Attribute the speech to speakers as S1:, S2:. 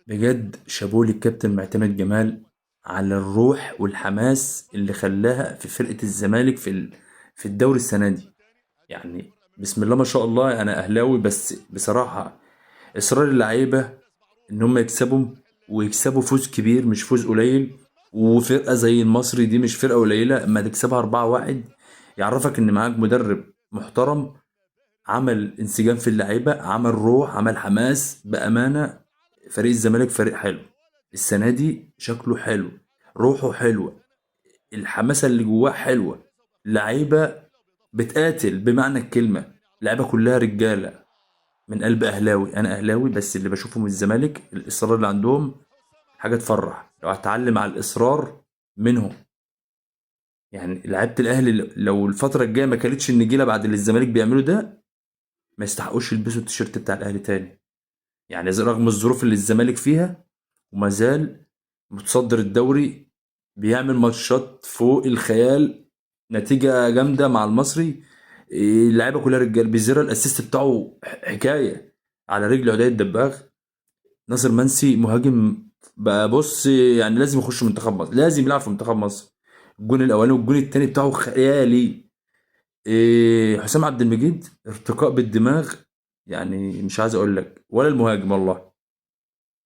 S1: بجد شابوه للكابتن معتمد جمال على الروح والحماس اللي خلاها في فرقة الزمالك في الدوري السنة دي. يعني بسم الله ما شاء الله، انا اهلاوي بس بصراحة اصرار اللعيبة ان هم يكسبوا، ويكسبوا فوز كبير مش فوز قليل. وفرقة زي المصري دي مش فرقة قليلة، اما تكسبها 4-1 يعرفك ان معاك مدرب محترم، عمل انسجام في اللعيبة، عمل روح، عمل حماس. بأمانة فريق الزمالك فريق حلو السنة دي، شكله حلو، روحه حلوة، الحماسة اللي جواه حلوة، لعيبة بتقاتل بمعنى الكلمة، لعيبة كلها رجالة من قلب أهلاوي. أنا أهلاوي بس اللي بشوفه من الزمالك الإصرار اللي عندهم حاجة تفرح. لو هتعلم على الإصرار منهم، يعني لعيبة الأهلي لو الفترة الجاية ما كانتش النجيلة بعد اللي الزمالك بيعمله ده، ما يستحقوش يلبسوا التيشيرت بتاع الأهلي تاني. يعني رغم الظروف اللي الزمالك فيها وما زال متصدر الدوري، بيعمل ماتشات فوق الخيال، نتيجة جامدة مع المصري، اللعيبة كلها رجال. بيزيرا ال assist بتاعه حكاية على رجل عدي الدباغ. ناصر منسي مهاجم بقى، بص يعني لازم يخش منتخب مصر، لازم يلعب في منتخب مصر. الجون الاولاني والجون الثاني بتاعه خيالي. حسام عبد المجيد ارتقاء بالدماغ، يعني مش عايز اقول لك ولا المهاجم والله.